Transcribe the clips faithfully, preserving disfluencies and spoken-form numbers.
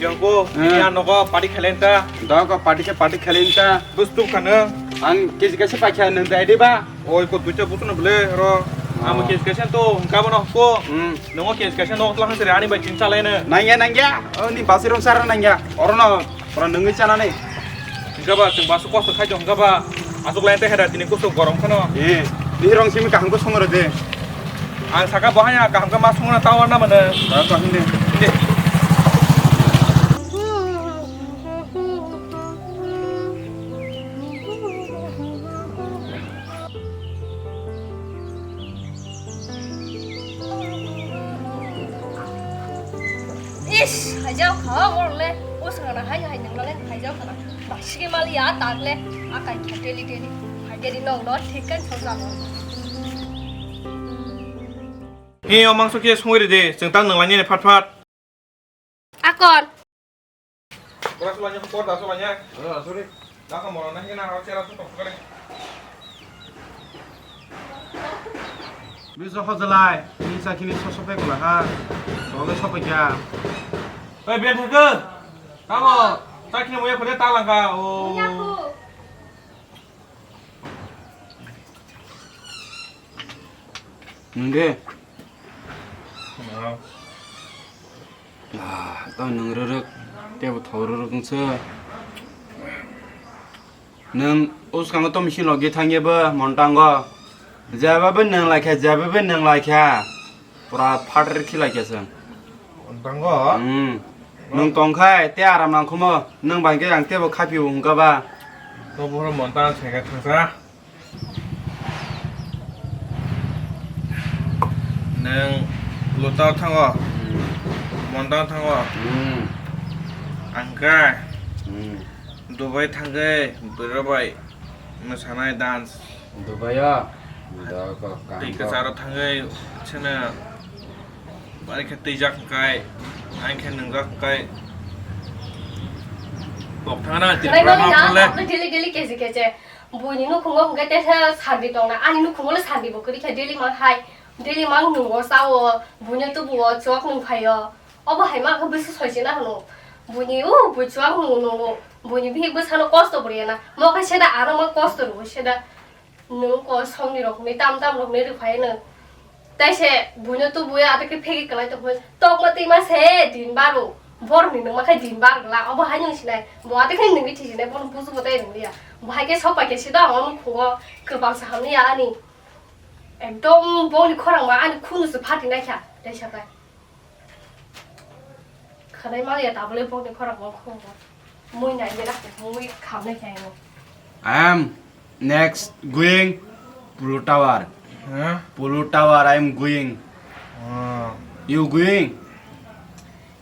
Jangko, hmm, ya nogo party khelenta. Dogo party khe party khelenta. Bus tu khana. Ang K G kaisa paikha nang dai diba? Oi ko duita butu na bole ro. Amo, oh, K G kaisa to hingka bono ko. Hmm. Nongo K G kaisa no tlang sere ani bai chin chalai na. Nangya nangya. Oh, ni basi rong sara nangya. Oro no. Oro nungwi chanani. Hingka ba chwng basu kosto khai jong hingka ba. Asuk lain te heda tini kusu gorong khano. Eh, ni rong simi kaham ko songro de. Ang saka bo hanya kaham ka ma songna tawar na mane. Ba to hinde. Hinde. Ish, haijao kha, oro le, o songna hai hai nang le haijao kha. Basigi mali ya tak le, akai khe daily daily. Haigeri nong no thik kan song jalo. He, o mangso khe songwi ridi, chwng tang nang lainani phat phat. Akon. Ora sulanya, kor da sulanya. Ora suri. Da ka moro na hina ha chera su tok kare. Biso hojalai, ni sakini sosope kula ha. Sobe sope kya. Oi, ben theke. Tamo, sakini moya kore ta langka. O. Nungge. Ah, to nung rwrwk, tebo thok rwrwk wngse. Nwng uskango to misi logi thangya bo montango. Jeba bo nwng laikha, jeba bo nwng laikha. Pura phatar khilaikha se. Montango? Hmm. Nwng tongkhai te aram nangkhumo. Nwng bai khe ang tebo khapio hwnkha ba. To bohoro montang sengkha thangsa. Nwng Lutao thango. Hmm. Montang thango. Hmm. Ang khe, hmm, Dubai thangwi bwrwi bai mwsanai dance. Dubai o? Twi kwcharo thangwi chwngno bari khe twijak hwnkhe, ang khe nwngjak hwnkhe. Bok thangna Tripura ma phole. Daily daily keche keche. Buini nukhungo hwnkhe teisa sandi tongna, ani nukhungo le sandi bo kwrwi khe daily ma hai, daily ma ang nwngo chao, buino tubuo, chwk nwng phaio. Obo hai ma khe bwswk soi se na hwno. Buini o bui chwk nwng nwngo, buini bihik bwsano kosto bo rwya na. Mo khe seda aro ma kosto rwo seda. Nwng ko somni rok hwnwi tam tam rok hwnwi rwphai nwng. Tai se buino tubuya ate khe phegi kwlai tongphai. Tokma twima se din baro. Borokni nungma khe din bar glak. Obo hai nwng sinai. Bo ate khe nungwi thisinai bono bujugo tei rwngya. Bo hai khe sok pai khe sida ang nukhungo kwbang sa hamya ani. Ekdom boni khorang ma ani khunu se phati naikha. Tai sakai. Khanai maliya tabule bokni khorang bong khungo. Mui nai jera mui khamnai khaino. I am next going Pulu Tower. Huh? Pulu Tower, I am going. Oh. You going?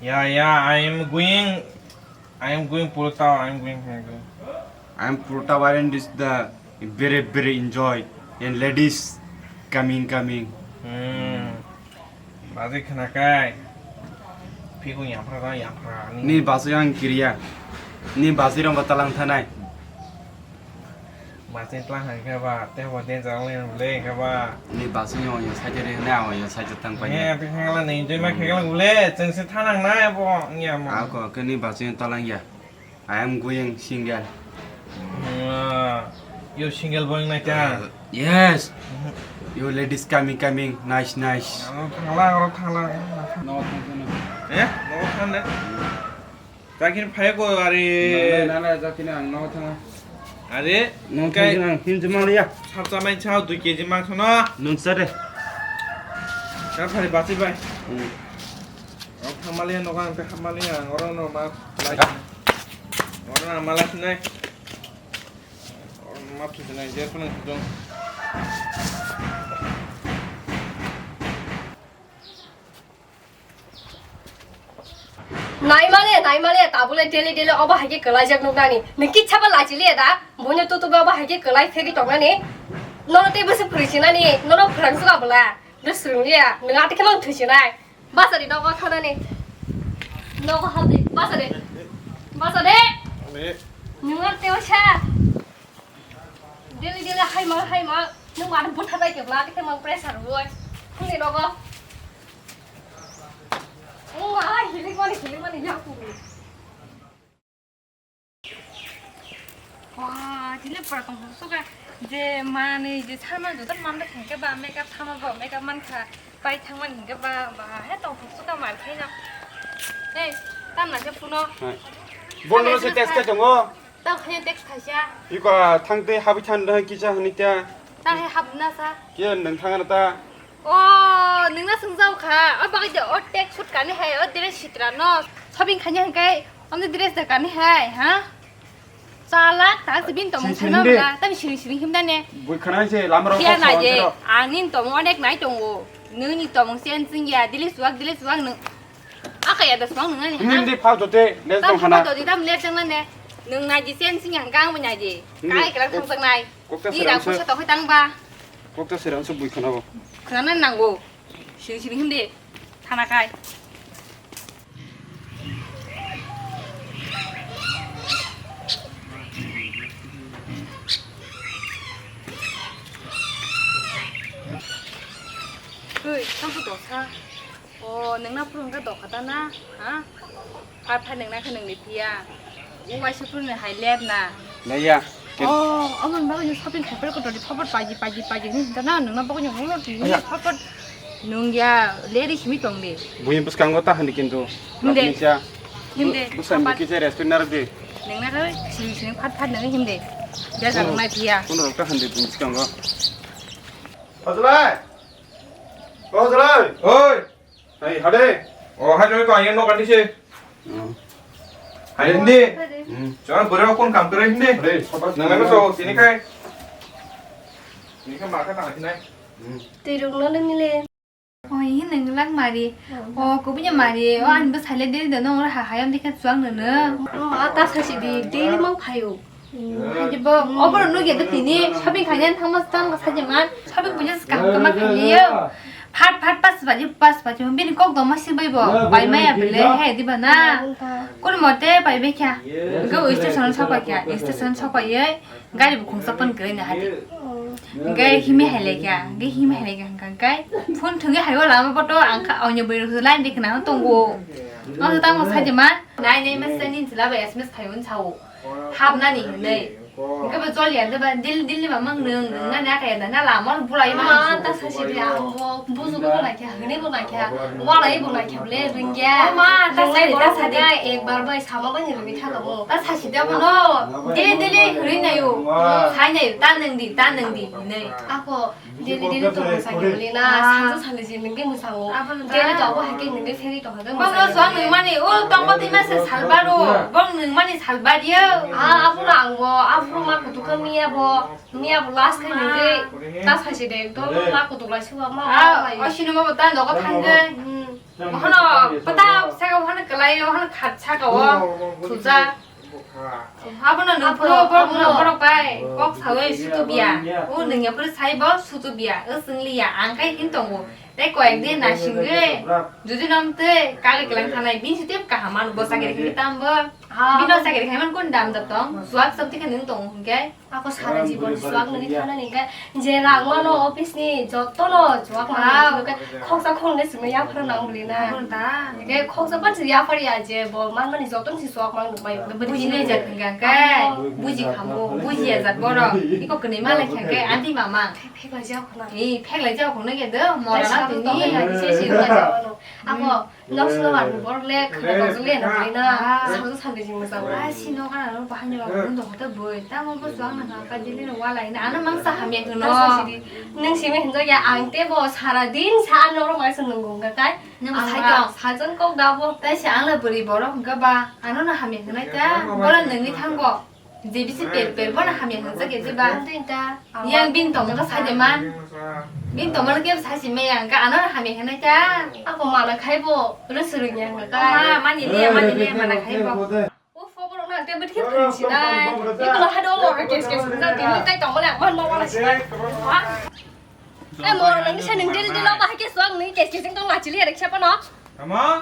Yeah, yeah, I am going. I am going Pulu Tower. I am going. I am going. I am Pulu Tower and this the very, very enjoy and ladies coming, coming. Hmm. Baji khna kai. Phikung yaphra da yaphra ni. Ni baji ang kiriya. Ni baji rong talang thanai. Baji tlang hai khe ba, te bo den jang le le khe ba. Ni baji yo yo saje re na yo saje tang pa. He, ya. Te khangla ni enjoy ma khangla gule, chengse thanang na bo, nya mo. Ako ke ni baji talang ya. I am going single. Ah, you single boy na kya? Uh, yes. Mhm. You ladies coming, coming. Nice, nice. Ano thangla, oro thangla. No, thank you, no. Eh? No thangla. Jakin phai ko ari. Nale, nale, jakin ang no thang. Ari, no kai thang, ang hinjuma ya. Sab chamai chao dui K G mangso no. Nung sare. Ka phari basi bai. Hmm. Ang thamaliya nogo ang tei hamaliya ang oro no ma lai. Oro no ma lai sinai. Oro no ma thu sinai je phano dong. Naimaliya, naimaliya, tabule daily daily obo hai khe kwlaijak nuknani. Nung kisa ba lachiliya da? Buino tutuba obo hai khe kwlai phegwi tongnani. Nono tei bwswk phwrwngsinani, nono phwrwngsuka bwla. Bwswk swrwngliya, nung atwi khe mang thwisinai. Basa de nogo thanani. Nogo habdi. Basa de. Basa de. Ani. Nung ar teo sa. Daily daily hai mang hai mang. Nung ar butha bai kebla khe mang pressure roi. Kuni nogo. Nung ma hilik mani hilik mani ya ku. Pura tongthok suka je manwi je sama juda manwi thangke ba makeup sama ba makeup mankha pai thangmani hinkhe ba ba he tongthok suka mar khaino. Hey, tamna khe puno. Hai. Bondo se test khe tongo. Tang khaino text khaisa. Iko thangte habwi than da kisa hwnwi ta. Tang hai habna sa. Ke nang thangana ta. O, nungna swngjao kha. O bagwi de o text shoot kani hai, o dress sitra no. Shopping khani hai kai, o dress da kani hai, ha? Chala, ta sibin tong sini sini de. Tam sini sini himda ne. Bui khana se lamro. Dia ko na je. Ani tong onek nai tongo. Nungni tong sen sing ya, dili suak, dili suak nung. Aka ya da suang nung ani, ha? Hindi phao jote, les tong khana. Tam phao jote, tam les tong nane. Nung nai ji sen sing yang gang mo nai ji. Hindi. Kai kela kok-, sang sang nai. Kokta ni serang rang se. Pusa to hoi tang ba. Kokta serang se bui khana bo. Khana nang nango. Sing sing hindi. Thana kai. Oi, tam phao dosa. O, nungna phuru hwnkhe dokha ta na, ha? Phat phat nungna khe nungni phiya. O waisa phuru ni hai ler na. Naiya. O, omo ni bagwi shopping khai phuru kotor di phapat paji, paji, paji hinwi hinta na, nungna bagwi nungno tini phapat nungya leri simi tong di. Buini bwskango ta handi kintu. Himde. Himde. Bwskango kisa restaurant narwk di. Nungna khe simi simi phat phat nungwi himde. Jaga nungnai phiya. Kono rok ta handi buini bwskango. Ojolai! O Ojolai! Oi! Hai, hade. O, hai, joi ko, ayan no kandi se. Hmm. Hai, hindi. Hmm. Jangan beri akun kam kere hindi. Hade, sabar. Nang lagi so, sini kai. Ini kan makan tak sini. Hmm. Tirung no nang nile. O, ini nang lang mari. O, kubunya mari. O, an bus hale diri dono ora ha hayam dikha suang nono. O, atas hasi di, diri mang phayo. Haji bo, obor nugya de tini, shopping khaina thangma tang sajeman, shopping puja kaham kama khaiyo. Phat phat pas baji, pas baji, bini kok doma sibai bo, bai maya bele, he diba na. Kun mote bai be kya, go station sokwa kya, station sokwa ye, gari bo khungsa pon kre na hadi. Ge himi hele kya, ge himi hele kya hangkang kai. Phone thungi haiwa lama boto angkha, onyo bai line de khna tongo. Ang tang sajeman, nai nai message ni jila bai S M S khaiyun sao. Hapnani hinwi. Hwnkhe bo choli ya, hwnkhe ba dil-, dilni mamang nwng, nwng nani aka ya, na lama no bulai ma. Ma, ta sa sidi, ang bo buju bo nakya, hwnwi bo nakya, walai bo nakya bole, rwngya. Ma, ta sa di, ta sa di. Ekbar bai sama bai ni rwngwi thangkha bo. Ta sa sidi abono, dili, dili, hwnwi naio. Sai naio, ta nwng di, ta nwng di, hinwi. Ako, Daily, daily tongmung sakhe bole na, ah, sanjak sandi je nwng khe mwsango. Abono daily ta. Tongo hai khe nwng khe seri tong hai khe mwsango. Bono swang nwng mani, o tongma twi masa salbaro, bong nwng mani salbario. Ah, abono ang bo, aphuru ma kutuk khe miya bo, miya bo last khe nwng khe ta saisi de, ekdom ma kutuk lai suba ma. Ah, o sinima bo ta nogo thangkhe. Hmm. Hono pata saka hono kalai, hono khat saka o suja. Abono nung phuru borok, borok bai kok sawi sutubiya. O nungya phuru sai bo sutubiya. O swngliya, ang kai hin tongo. Tei koyek din nasingwi, judi nom tei kali kelang thanai, bini sitip kaham manu bo chakiri khai tambo. Bino chakiri khai man kun dam da tong. Suak sabti khe nung tongo hwnkhe. Ako sara jibon suak nungwi thanani hwnkhe. Je rang mano office ni jotono chuak mano, khoksa khongnwi simi yaphar nang bwlwi na. Abo ta. Hwnkhe khoksa pansi yaphar ya je bo manmani jotono si chuak mang nukmai. Buji nai jat hwnkha hwnkhe, buji khamu, buji ya jat borok. Iko kwnwi malai kha hwnkhe, anti mama. Phek lai jak khona. Ee, phek lai jak khona khe do, mora na tini. Ako, Nok sino ba borok le khwna tong le nang na. Ah. Salo sandi jing masa. Ah, sino kana no bahai ni ba bundo hote boi. Tamo bo suang na ka jili no wala ina. Ano mang sa hamya no. Nung simi hinjo ya ang te bo sara din sa ano ro mai sun nung gong ka kai. Nung sai tong. Sajon kok da bo. Tai se ang le buri borok hingka ba. Ano no hamya hwnai ta. Bola nungni thango. J B C per per bono hamya hwnsa khe jeba. Yang bin tongma khe sai de man. Bin tongma khe sai si me yang ka ano hamya hwnai ta. Ako mana khai bo, ro surung yang ka. Ma, mani le, mani le, mana khai bo. O fobo na te bit khe phin si nai. Iko la hado mo kes kes na te kai tongma le man ma wala si nai. Ha? Eh, mo nang sa ning dil dil ba ke suang ni kes kes tong ma chili rek siapa no? Ama?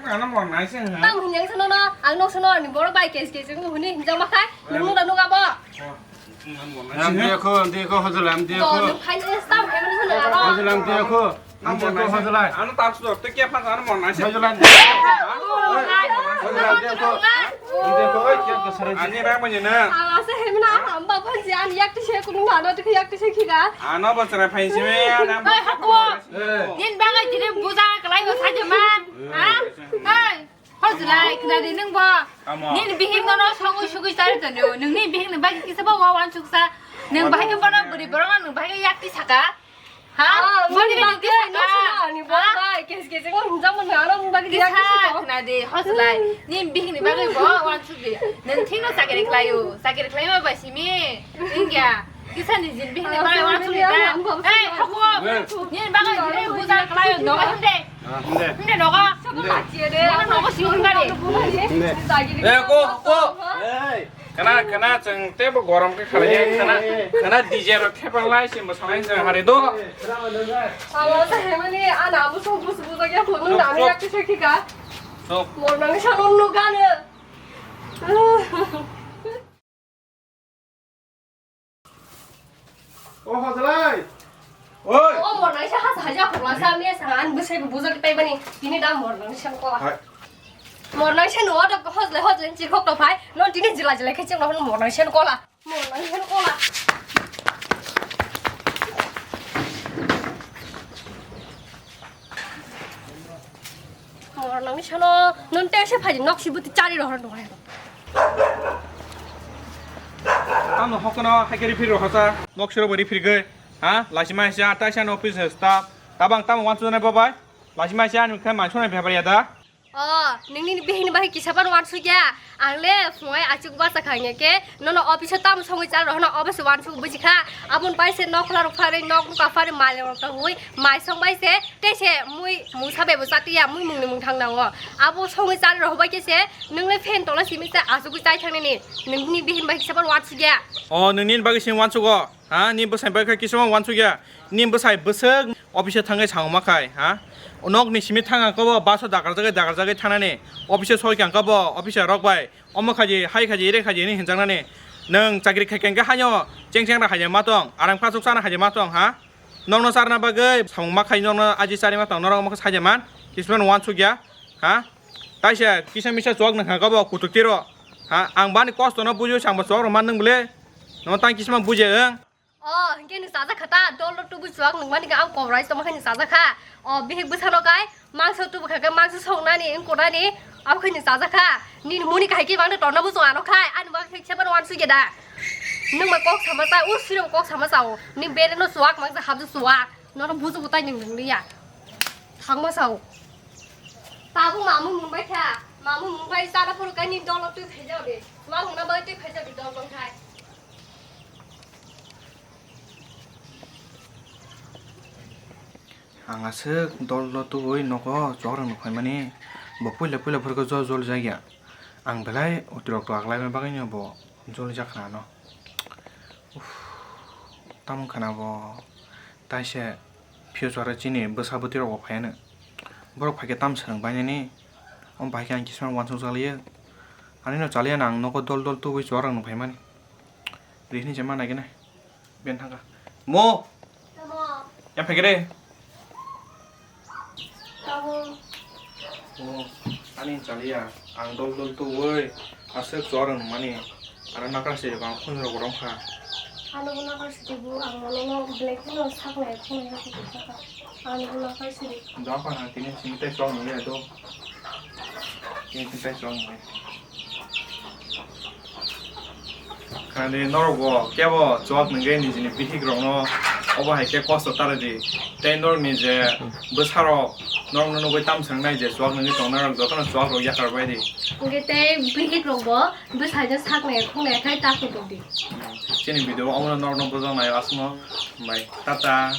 Ano mor nai se ha? Tam hinyang sano no, ang no sano ni bor bai kes kes ngu huni hinjang ma khai, nung da nung abo. Am dia ko, am dia ko, hojol am dia ko. To, khai ni stam khai ni sano abo. Hojol am dia ko. Am dia ko, hojol ai. Ano tam su te kya pa ano mor nai se. Hojol ai. Hojol ai dia ko. Am dia ko, oi, kya ko sare. Ani ra mo ni na. Ala se hem na. Amba phansi ani yakti se kunu hano, tiki yakti se khika. Ano bachara phainsi me, ano Oi, hako. Nin bagai tini buja kalai go saja man. Ha? Oi, hojlai, khna di nung bo. Amo. Nin bihim no no songui sugui sari tanu. Nung ni bihim ni bagi kisa ba wa wan suksa. Nung bahai ke bono buri borong nung bahai ke yakti saka. Ha? Ah, mani bagi, no suna, ani bo bai, kes kes, ngo hinjang mo nana, mo bagi dia kes ko. Kisa khna di, hojlai. Ni bihini bagi bo, wan suk di. Nang thik no sakiri khlaio, sakiri khlaima bai simi. Ingya. Kisa ni jin bihini bagi wan suk di. Eh, hoko. Ni bagi ni buja khlaio, no hinde. Hinde nogo. Hinde. Nogo, nogo sing hinde. Hinde. Eh, ko, ko. Kana, kana, chwng teibo gorom khe khalai ya, kana, kana D J rok thepa lai se mwsang lai se hari do. Alo, sa hemani, ana, musu, musu, musu, ya, phone nang, ya, kisa kika. Sok. Mor nang, sa, nang, nang, gana. O Hojlai. Oi. O mor nang sa ha sa ja khogla sa me sa an bwsai bo bujak tai bani. Tini da mor nang sa kola. Hai. Mor nang sa no da Hojlai Hojlai chi khok to phai. No tini jila jila khe cheng no mor nang sa kola. Mor nang sa kola. Mor nang sa no non te se phai nok si buti chari ro hor no. Tamo hokono haikhe rifir rohosa. Nok siro bo rifir goi. Ha? Laisi maisa, taisa no office staff. Tabang tamo wansu nai babai. Laisi maisa ani khe mansu nai bhabar yada. O, nini bihini bahi kisa ban wansu ya. Ang le phungai achuk basa khangya ke. Nono office tamo songwi chal rohono office wansu buji kha. Abun pai se nok khla rok phari nok buka phari mal rok ta hui. Mai song bai se. Tei se mui mungsa bai bo chatiya, mui mungni mungthang nango. Abo songwi chari rohor bai khe se, nwng le fan tola simi se achugwi chai thangnani. Nwng bini bihin bai kisa phano wansukya. O, nwng nini bagwi simi wansugo, ha? Nini bwsai bai khe kisa phano wansukya. Nini bwsai bwswk office thangwi sangma khai, ha? Nokni simi thang ang kobo bus o dagarjagwi dagarjagwi thangnani. Office soi khe ang kobo officer rok bai. Omo khaji, hai khaji, ere khaji hinwi hinjaknani. Nwng chakri khai khe haino cheng cheng ra haija ma tong, arang pasuk chana haija ma tong, ha? Nokno charna bagwi samung ma khai nokno aji chari ma tong, norok omo khe saija man, kisa phano wansukya, ha? Taisa kisa misa chok nang kha kabo kutuk tiro, ha? Ang bani kosto no bujio, changbo chok rok man nwng bwle, no tang kisa ma bujia wng. O, hinkhe nwng chajak kha ta, dol dol tubui chuak nwng mani khe ang kobrai tongma khe nwng chajak kha. O, bihik bwsano kai, mangso tubu kha khe mangso songnani, wng kunani, abo khe nwng chajak kha. Nini muni kahai khe bangni torna buchung ano khai, ani bagwi khe sebano wansukya da. Nwng bai kok sama cha, o sirok kok sama cha o. Ni bere no chuak mangsa habju chuak. Nono buju butai nwng nwng liya. Thangma cha o. Tabuk mamung mung bai kha, mamung mung bai chana phuru kai nini dolo twi phaijak di. Chuak nwngna bagwi twi phaijak di dol bang khai. Ang aswk dol dol tubui nogo chuak rok nukphaimani, bo puila puila phuru khe jol jol jakya. Ang belai utirok twak laima bagwino bo jol jak khna no. Uff, tamo khna bo taise future o chini bwsa bwtwi rok bo phaiya no. Borok phaikhe tamo swrwng bainani, omo bai khe ang kisa wansuk jak liya. Ani no chaliya no ang nogo dol dol tubui chuak rok nukphaimani. Rihni je ma nai gwnai. Ben thangkha. Mo. Tamo. Ya phai gede. Tamo. O, ani chaliya. Ang dol dol tubui. Aswk chuak rok nukmani. Ano nakar se bang khun rok rong kha. Ano bo nakar se bu ang mono no black no sak nai khun rok kha. Ano bo nakar se. Dok pa na tini sini tai chuak nukya do. Tini sini tai chuak nukya. Khani norok bo kebo chuak nungwi nijini bihik rokno obo hai khe kosto tara di. Tei norokni je bwsarok norokno nugwi tam swngnai je chuak nungwi tongnai rok jotono chuak rok yakar bai di. Hwnkhe tei bihik rok bo bwsai no sak nai khung nai khai ta kutuk di. Chini video omono norokno bujak nai aswkno bai tata.